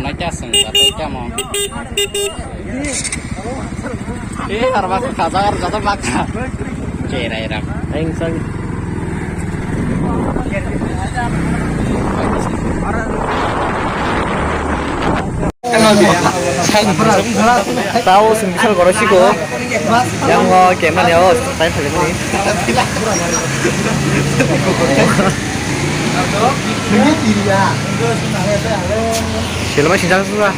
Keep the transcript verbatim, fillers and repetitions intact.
Naikha seng, naikha mo. Eh, har bak kha, jagar jata bak kha. Cherai ram. Aing sang. Tao sing bisal goro siko. Yang o camera ni o time thali mani. Silma sinjak sura.